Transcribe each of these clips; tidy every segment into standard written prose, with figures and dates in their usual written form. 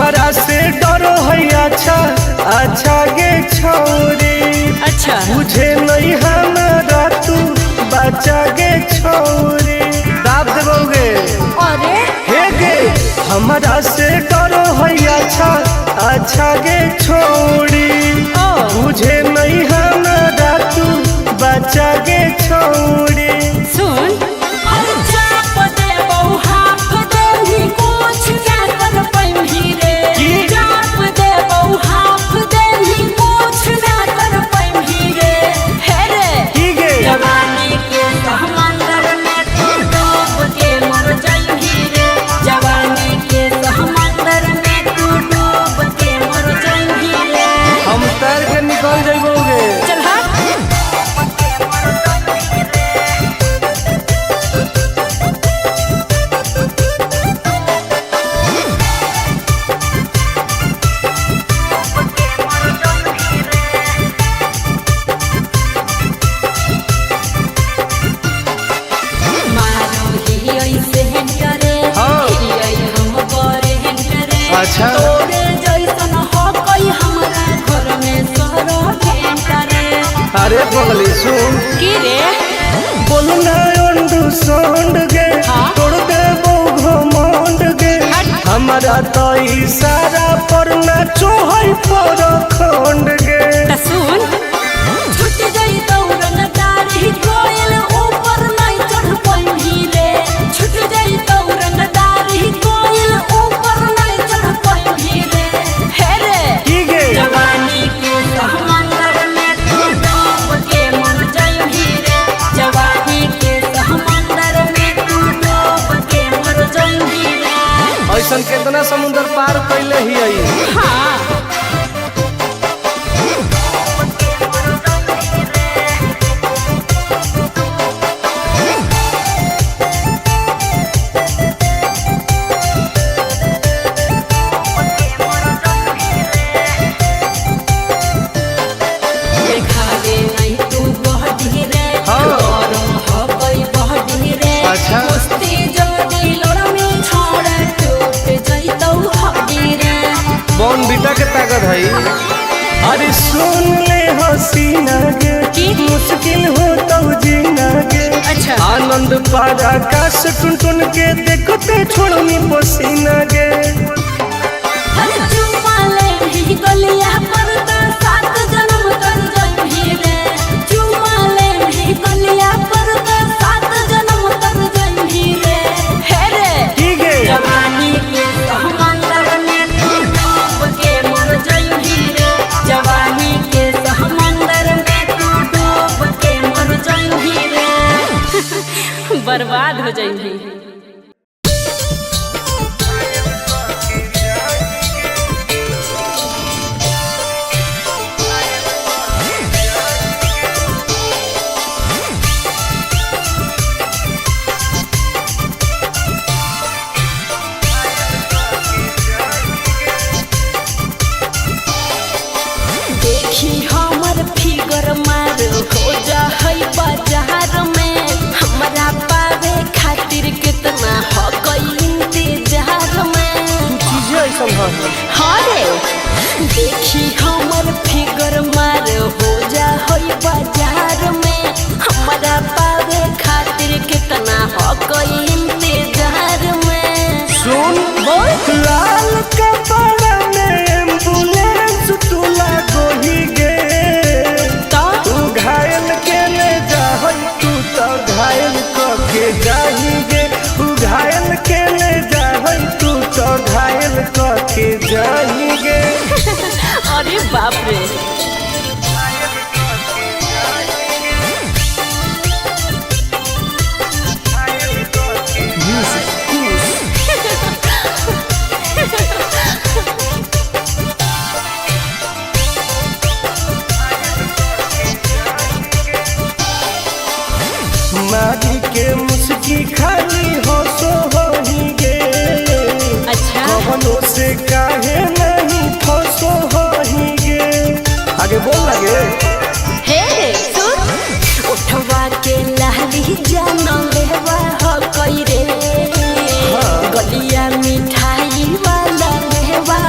हमरा से डरो है। अच्छा अच्छा गे छौरी। अच्छा। बुझे नहीं हमरा तू बच्चा गे छौरी, दाब देबोगे। अरे हे गे, हमरा से डरो है। अच्छा अच्छा गे छौरी। ओ। बुझे नहीं हमरा तू बच्चा गे छौरी। सुन, की? की गे? जवानी के समंदर में तू डूब के मर जाइबी रे, जवानी के समंदर में तू डूब के मर जाइबी रे। हम तैर के निकल जइबोगे। चल हट। मारो ही ऐसे करे। हाँ। ही हम करे करे। अच्छा। तोरे जैसन हो कोई हमरा घर में सरो करे। अरे बगली सुन। की रे? बोलना अंडू सोंड गे। हाँ? तोड़ देबो घमंड गे। हट। हमरा तो इशारा पर नाचो है पर खंड गे। त सुन, छूट गई दौड़न दाढ़ी कोयल ऊपर नहीं चढ़ पैभी रे, छूट गई दौड़न दाढ़ी कोयल ऊपर नहीं चढ़ पैभी रे, हे रे। की गे? जवानी के समंदर में तू डूब के मर जाइबी रे, जवानी के समंदर में तू डूब के मर जाइबी रे। ऐसन केतना समुंदर पार कैले ही आई। हाँ। देखावे नहीं तू बहडी रे। हाँ। गरम हकई बहडी रे। अच्छा। कुश्ती जदी लड़मी छोड़ टूट जइतौ हड्डी रे। बॉन बीटा के ताकत है। अरे सुन ले हसीना गे। की? मुश्किल हो तो जीना गे। अच्छा। आनंद पार आकाश टुन टुन के देखते छोड़नी पसीना गे। हर चुम्मा ले भी गलिया पर त सात जन्म कर जइबी रे, चुम्मा ले भी गलिया पर त सात जन्म कर जइबी रे, हे रे। की गे? जवानी के समंदर में तू डूब के मर जाइबी रे, जवानी के समंदर में तू डूब के मर जाइबी रे, बर्बाद हो जाइबी। देखी हमर फिगर मार हो जा है बाजार में, हमरा पावे खातिर कितना हो इंतजार में। चीजें ऐसन है। हाँ रे, देखी हमर फिगर मार हो जा है बाजार में, हमरा पावे खातिर कितना हो इंतजार में। सुन। बोल। लाल कपड़ा में एम्बुलेंस तू लागोही गे। तो तू घायल के ले जाहई, तू तो घायल क के जाही गे। तू घायल के ले जाहई, तू तो घायल क के जाही गे। अरे बाप रे। मारी के मुस्की खाली हो सो होही गे। अच्छा। कवनो से काहे नहीं फसो होही गे। आगे बोल लगे। हे सुन, उठवा के लाली जान लेवा हो कई रे। हाँ। गलिया मिठाई वाला लेवा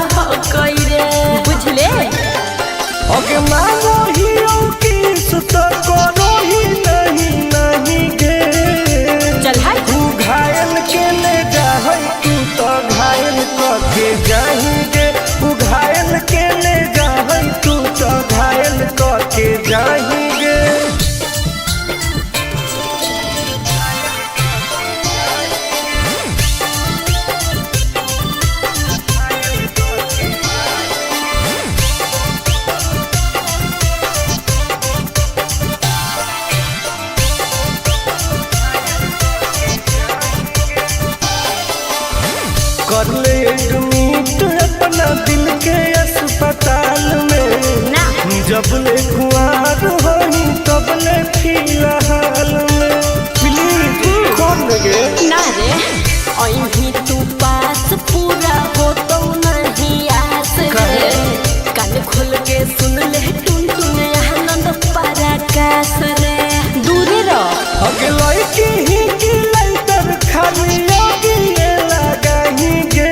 जबले कुआर होई तबले फिलहाल में। प्लीज खोल देगे। ना रे, अही तू पास पूरा हो तो नहीं आस रे। कान खोल के सुन ले टुन टुन आनंद पराकाश रे, दूरे रह। अगले की ही की लाइटर खाली आगे लगाही गे।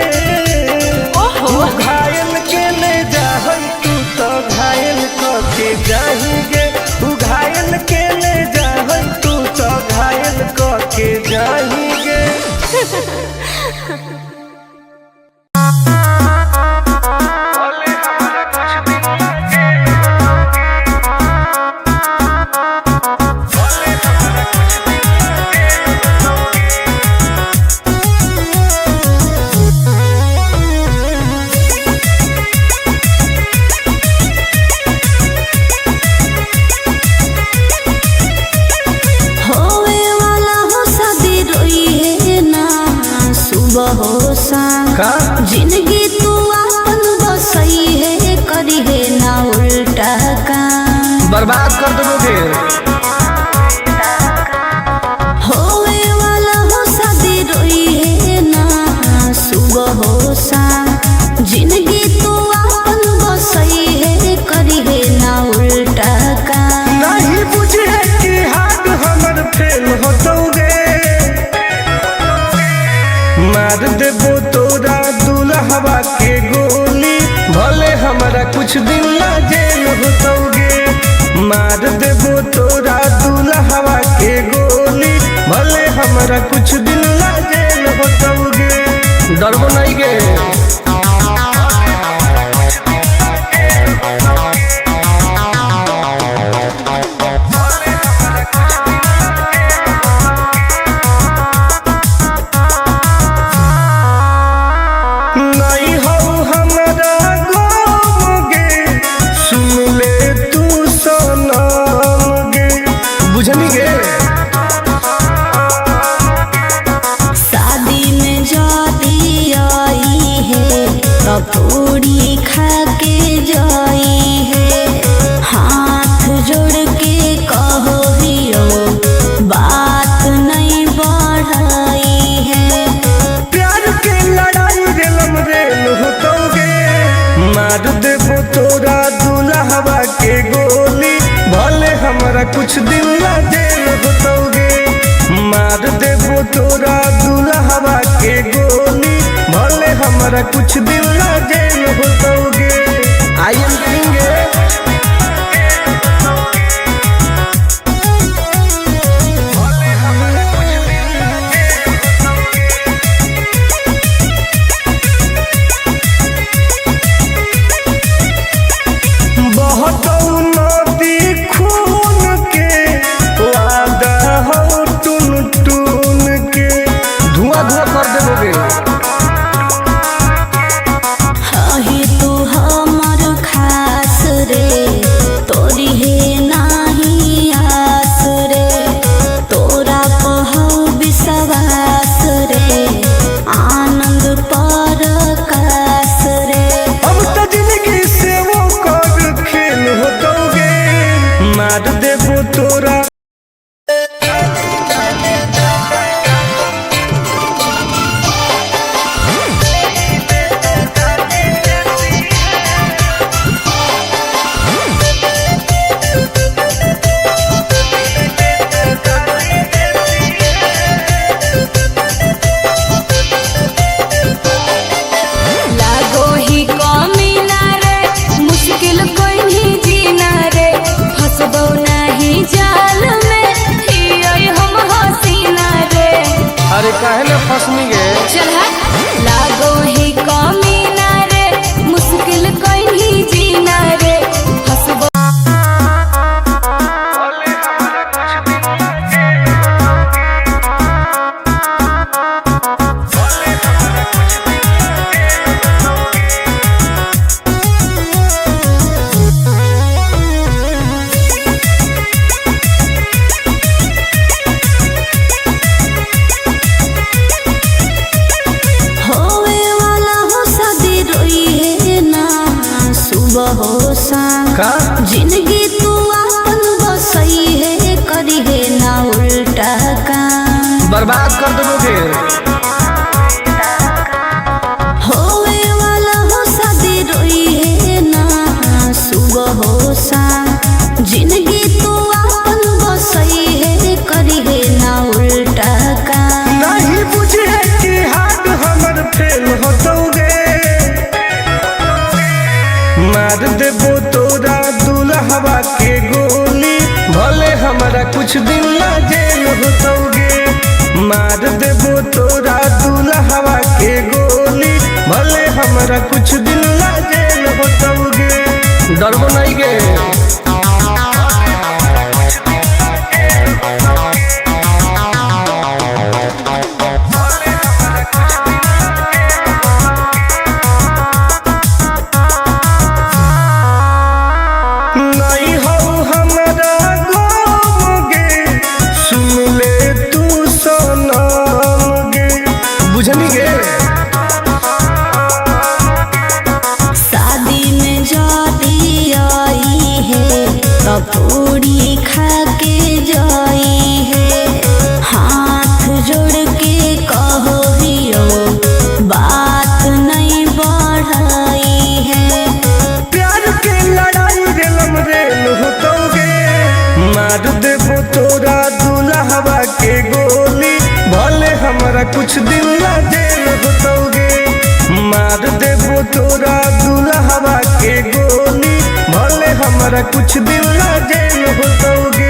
ओहो। घायल के ले जाहई तू तो घायल कके जाही गे। उ घायल के ले जाहई तू तो घायल कके जाही गे। होवे वाला हो शादी रोई है ना सुबह हो शाम। का? जिंदगी तू अपन बसई है, करी है ना उल्टा काम। बर्बाद कर दोगे। होवे वाला हो शादी रोई है ना सुबह हो शाम। जिंदगी तू अपन बसई है, करी है ना उल्टा काम। नहीं बुझे कि हाथ हमर फेल होतौगे। मार देबो तोरा दुल्हवा के गोली, भले हमरा कुछ दिन ला जेल होतौगे। मार देबो तोरा दुल्हवा के गोली, भले हमरा कुछ दिन ला जेल होतौगे। डरबो नहीं गे। नहीं हो हमरा गम गे, सुन ले तू सनम गे। बुझनी गे? शादी में जाती आई है तो पूरी खा के जाई है। हाथ जोड़ के कहो हियो बात नहीं बढ़ाई है। प्यार के लड़ाई रेलम रेल होतौगे। मार देबो तोरा दुल्हवा के गोली, भले हमरा कुछ दिन ला जेल होतौगे। मार देबो तोरा दुल्हवा के गोली, भले हमरा कुछ दिन ला जेल होतौगे। I am king. बहुत नदी खून के वादा हो टून टून के, धुआं धुआं कर देबोगे। हही तू हमर खास रे, तोरी है नाही आस रे। तोरा पहौ विश्वास रे, आनंद पर कास रे। अब तो जिंदगी से वो कर खेल होतौगे। मार देबो तोरा। लागो ही कमी ना रे, मुश्किल कोई नहीं जीना रे। फसबो नहीं जाल में हियै हम हसीना रे। अरे काहे ना फसनी गे? चल हट। लागो ही कमी ना रे, मुश्किल कोई नहीं जीना रे। फसबो कुछ दिन ला जेल होतौगे। मार देबो तोरा दुल्हवा के गोली, भले हमरा कुछ दिन ला जेल होतौगे। डरबो नहीं गे। नहीं हो हमरा गम गे, सुन ले तू सनम गे, बुझनी गे। शादी में जाती आई है तब पूरी खा के जाई है, हाथ जोड़ के कहो हियो बात नहीं बढ़ाई है। प्यार के लड़ाई रेलम रेल होतौगे, मार देबो तोरा दुल्हवा के गोली, भले हमरा कुछ दिन ला जेल होतौगे। मार देबो तोरा दुल्हवा के गोली, भले हमरा कुछ दिन ला जेल होतौगे।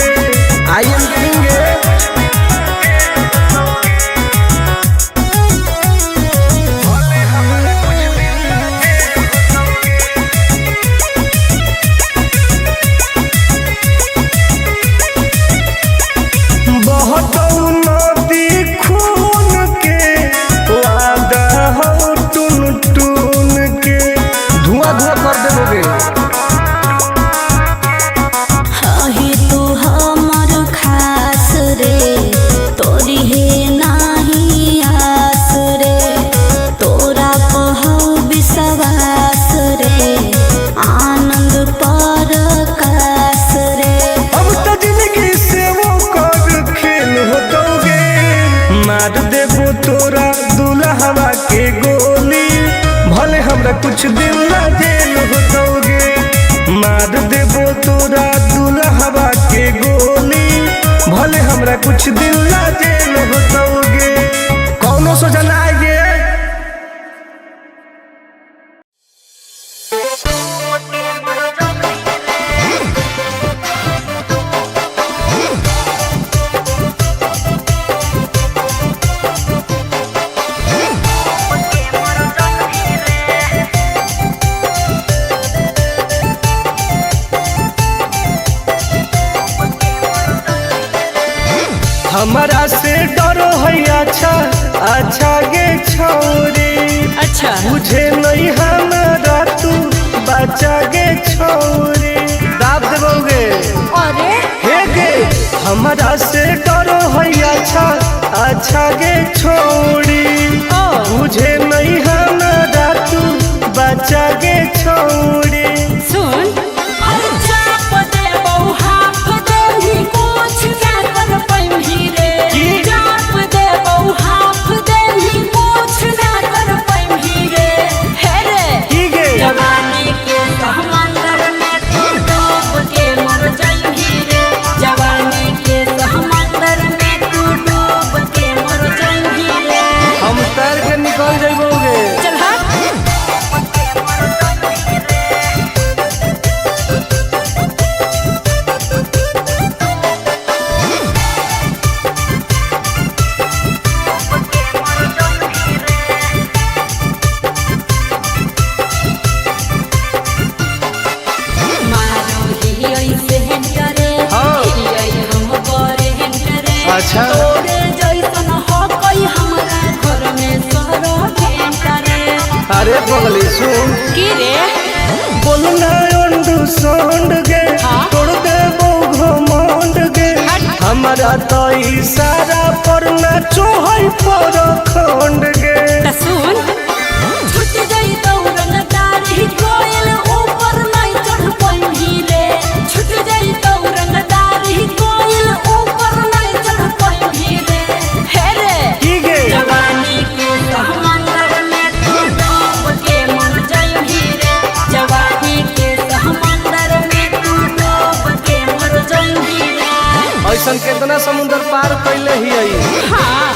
I am king. बहतौ नदी खून के, वादा हो टून टून के, धुआं धुआं कर देबोगे। हही तू हमर खास रे, तोरी हे नाही आस रे, तोरा पहौ विश्वास रे, आनंद पर कास रे। अब तो जिंदगी से वो कर खेल होतौगे, मार देबो तोरा दुल्हवा के गोली, भले हमरा कुछ दिन ला जेल होतौगे। मार देबो तोरा दुल्हवा के गोली, भले हमरा कुछ दिन ला जेल होतौगे। कौनो सोचना आगे। हमारा से डरो है अच्छा अच्छा गे छौरी, अच्छा बुझे नहीं हमारा तू बच्चा गे छौरी, दाब देबोगे। अरे हे गे हमारा से डरो है अच्छा अच्छा गे छौरी, ओ। बुझे नहीं हमारा तू बच्चा गे छौरी। सुन चाप दे बहु हाफ देही कुछ ना कर पैही रे, की? चाप दे बहु हाफ देही कुछ ना कर पैही रे, हे रे की गे जवानी के समंदर में तू डूब के मर जाइही रे, जवानी के समंदर में तू डूब के मर जाइही रे। हम तैर के निकल जइबोगे। चल हट। मारो ही ऐसे करे, हाँ। ही हम करे करे, अच्छा। तोरे जैसन हो कोई हमरा घर में सरो करे। अरे पगली सुन, की रे बोलना अंडू सोंड गे, हाँ? तोड़ देबो घमंड गे, हट। हमारा तो इशारा पर नाचो है पर खंड गे। त सुन छूट जाई दौड़न दाढ़ी कोयल ऊपर नहीं चढ़ पैही रे, छूट जाई दौड़न दाढ़ी कोयल ऊपर नहीं चढ़ पैही रे, हे रे की गे जवानी के समंदर में तू डूब के मर जाइही रे, जवानी के समंदर में तू डूब के मर जाइही रे। ऐसन केतना समुंदर पार कैले ही आई। हाँ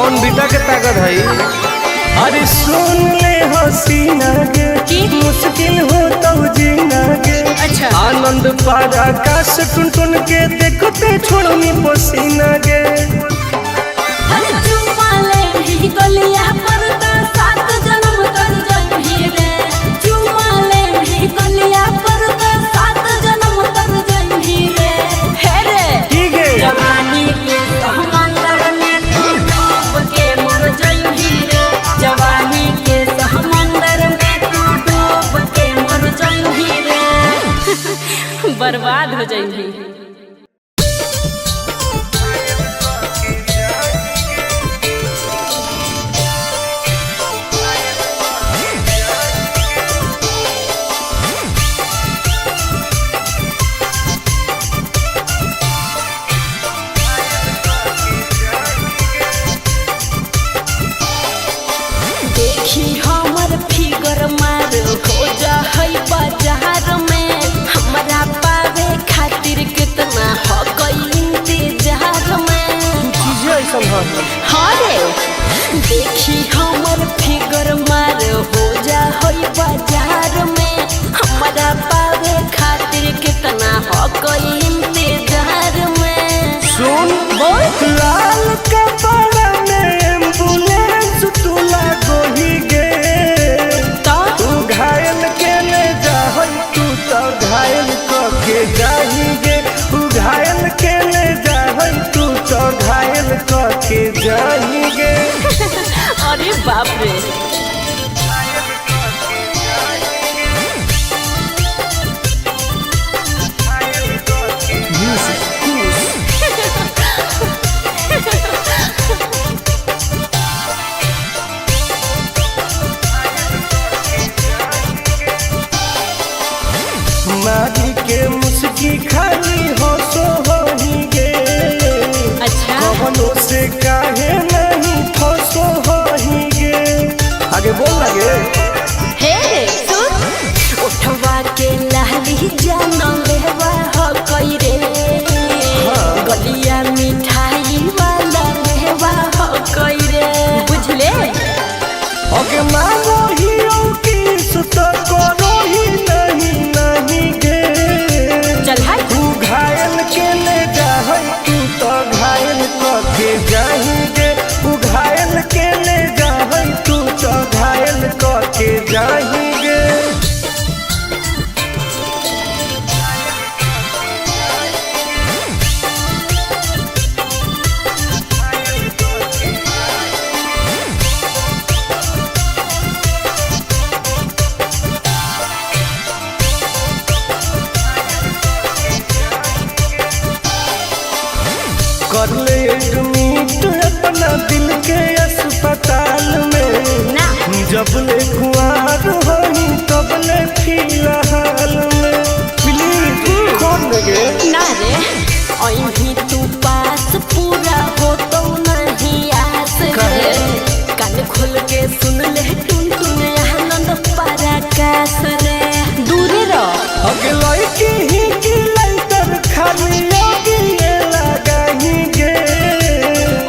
बॉर्नवीटा के ताकत है। अरे सुन ले हसीना गे, की? मुश्किल हो तो जीना गे। अच्छा। आनंद पारा काश टुन टुन के देखते छोड़नी पसीना गे। अरे चुम्मा ले भी गलिया पर तो सात जन्म तर जइही रे। चुम्मा ले भी गलिया पर तो सात जन्म तर जइही रे। हे रे की गे? जवानी के समंदर में तू डूब के मर जइही रे। जवानी के समंदर में तू डूब के मर जइही रे, बर्बाद हो जइही। देखी हमर फिगर मार हो जा है बाजार में, हमरा पावे खातिर कितना हो गई इंतजार में। चीजें ऐसा है। हाँ रे, देखी हमर फिगर मार हो जा है बाजार में, हमरा पावे खातिर कितना हो गई इंतजार में। सुन बोल। लाल कपड़ा में एम्बुलेंस तू लागोही गे। तो तू घायल के ले जाहई तू तो घायल क के जाही गे। तू घायल के ले जाहई तू तो घायल क के जाही गे। अरे बाप रे। मारी के मुस्की खाली हो सो होही गे। अच्छा। कवनो से काहे नहीं फसो होही गे। आगे बोल लगे। हे सुन, उठवा के लाली जान लेवा हो कई रे। गलिया मिठाई वाला लेवा हो कई रे, बुझले। ओके मानो ही की सुत करो ही नहीं नहीं गे। चल हाय। तू घायल के ले जाहई तू तो घायल क के जाही गे। तू घायल के ले जाहई तू तो घायल क के जाही गे। कर ले एडमिट अपना दिल के अस्पताल में। ना। जब ले कुआर होही तब ले फिलहाल में। प्लीज कौन लगे। ना रे, अही तू पास पूरा हो तो नहीं आस रे। कान खोल के सुन ले टुन टुन आनंद पराकाश रे, दूरे रह। अगे लड़की ही की लाइटर खाली लगी लगाही गे।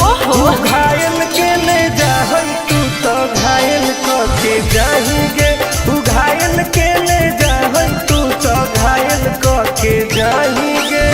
ओहो। तू घायल के ले जाहई तू तो घायल क के जाही गे। तू घायल के ले जाहई तू तो घायल क के जाही गे।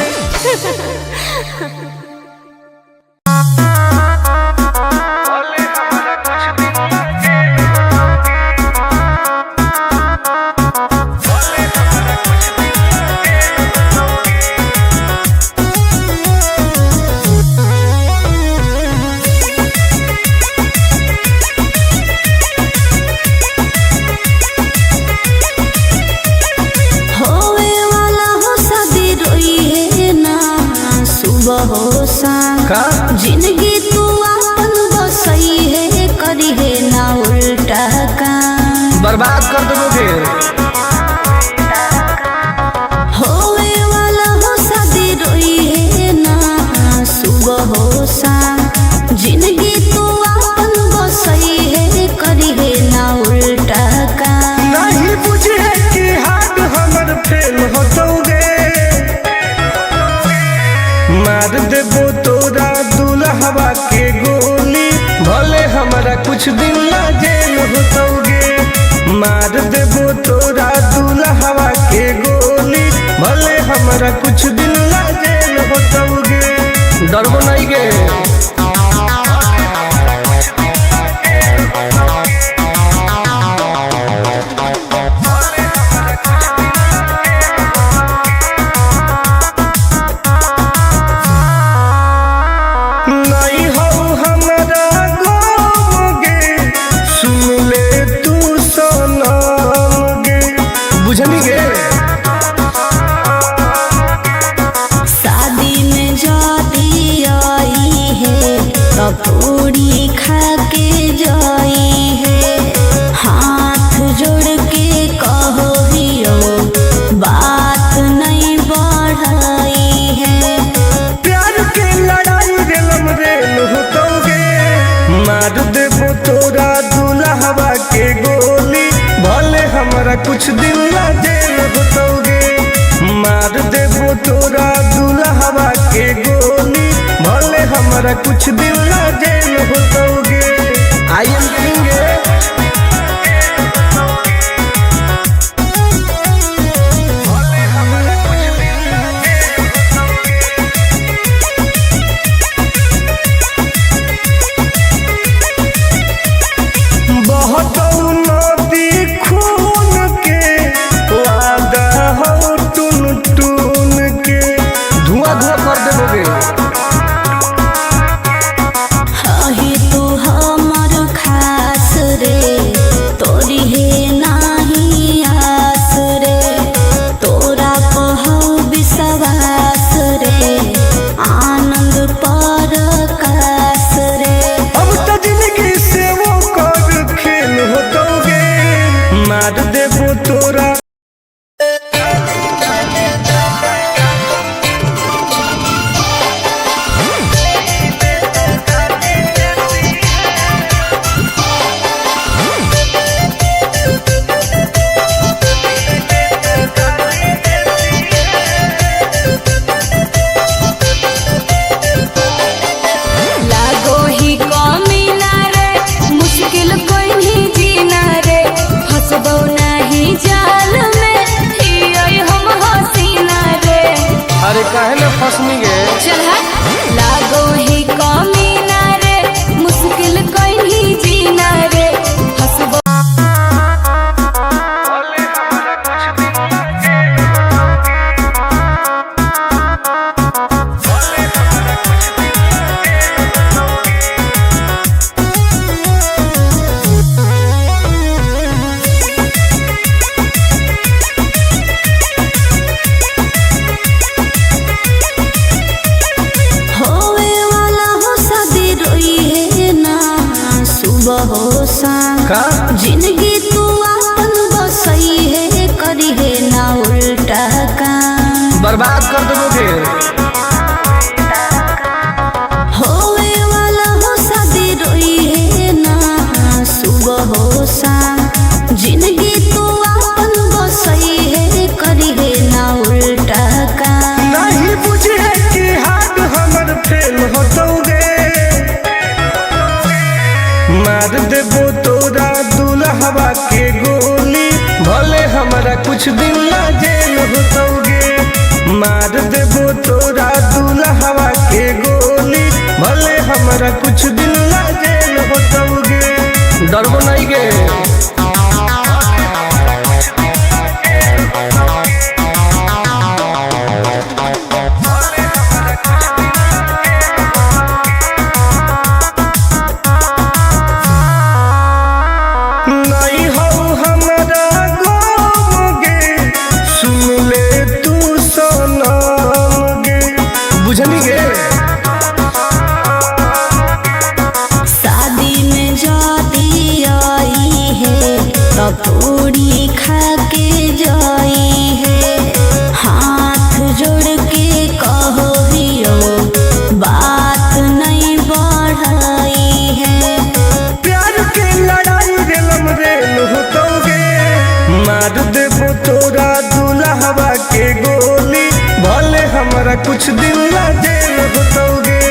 होवे वाला हो शादी रोई है ना सुबह हो शाम। का? जिंदगी तू अपन बसई है करी है ना उल्टा काम। बर्बाद कर देबो फिर। होवे वाला हो शादी रोई है ना सुबह हो शाम। जिंदगी तू अपन बसई है करी है ना उल्टा काम। नहीं बुझे कि हाथ हमर फेल होतौगे। मार देबो तोरा दुल्हवा के गोली, भले कुछ दिन ला जेल होतौगे। मार देबो तोरा दुल्हवा के गोली, भले हमरा कुछ दिन ला जेल होतौगे। डरबो नहीं गे। नहीं हो हमरा गम गे, सुन ले तू सनम गे। बुझनी गे? शादी में जाती आई है तो पूरी खा के जाई है, हाथ जोड़ के कहो हियो बात नहीं बढ़ाई है। प्यार के लड़ाई रेलम रेल होतौगे। मार देबो तोरा दुल्हवा के गोली, भले हमरा कुछ दिन ला जेल होतौगे। मार देबो तोरा दुल्हवा के गोली, भले हमरा कुछ दिन ला जेल होतौगे। I am king. बहुत नदी खून के वादा हो टून टून के, धुआं धुआं कर देबोगे। अहे तू हमर खास रे, तोरी हे नाही आस रे, तोरा पहौ विश्वास रे, आनंद पर कास रे। अब तो जिंदगी से वो कर खेल होतौगे। मार देबो तोरा। लागो ही कमी ना रे, मुश्किल कोई नहीं जीना रे, फसबो नहीं जाल में हियै हम हसीना रे। अरे काहे ना फसनी गे? चल हट। लागो ही कमी ना रे, मुश्किल कोई नहीं जीना रे, फसबो। होवे वाला हो शादी रोई है ना सुबह हो शाम, का? जिंदगी तू अपन बसई है, करी है ना उल्टा काम। बर्बाद कर देबोगे। होवे वाला हो शादी रोई है ना सुबह हो शाम, जिंदगी तू अपन बसई है, करी है ना उल्टा काम। नहीं बुझे कि हाथ हमर फेल होतौगे। मार देबो तोरा दुल्हवा के गोली, भले हमरा कुछ दिन ला जेल होतौगे। मार देबो तोरा दुल्हवा के गोली, भले हमरा कुछ दिन ला जेल होतौगे। डरबो नहीं गे। नहीं हो हमरा गम गे, सुन ले तू सनम गे। बुझनी गे? शादी में जाती आई है तो पूरी खा के जाई है, हाथ जोड़ के कहो हियो बात नहीं बढ़ाई है। प्यार के लड़ाई रेलम रेल होतौगे। मार देबो तोरा दुल्हवा के गोली, भले हमरा कुछ दिन ला जेल होतौगे।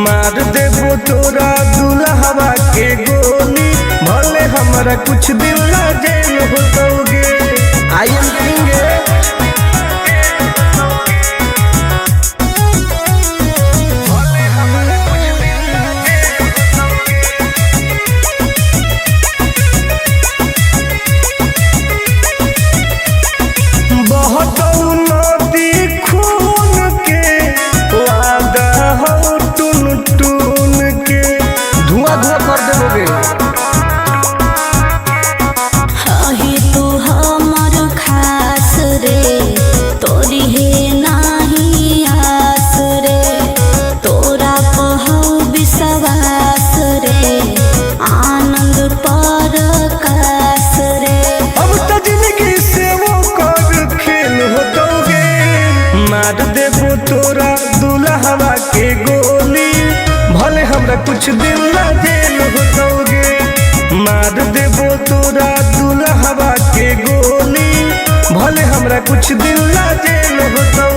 मार देबो तोरा दुल्हवा के गोली। हमरा कुछ दिन ला जेल होतौगे। I am king. बहुत नदी खून के वादा हो टून टून के धुआं धुआं कर देबोगे। हे तू हमर खास रे, तोरी हे नाही आस रे, तोरा पहौ विश्वास रे, आनंद पर कास रे। अब तो जिंदगी से वो कर खेल होतौगे। मार देबो तोरा दुल्हवा के गोली, भले हमरा कुछ दिन ला जेल होतौगे। मार देबो तोरा दुल्हवा के गोली, भले हमरा कुछ दिन ला जेल होतौगे।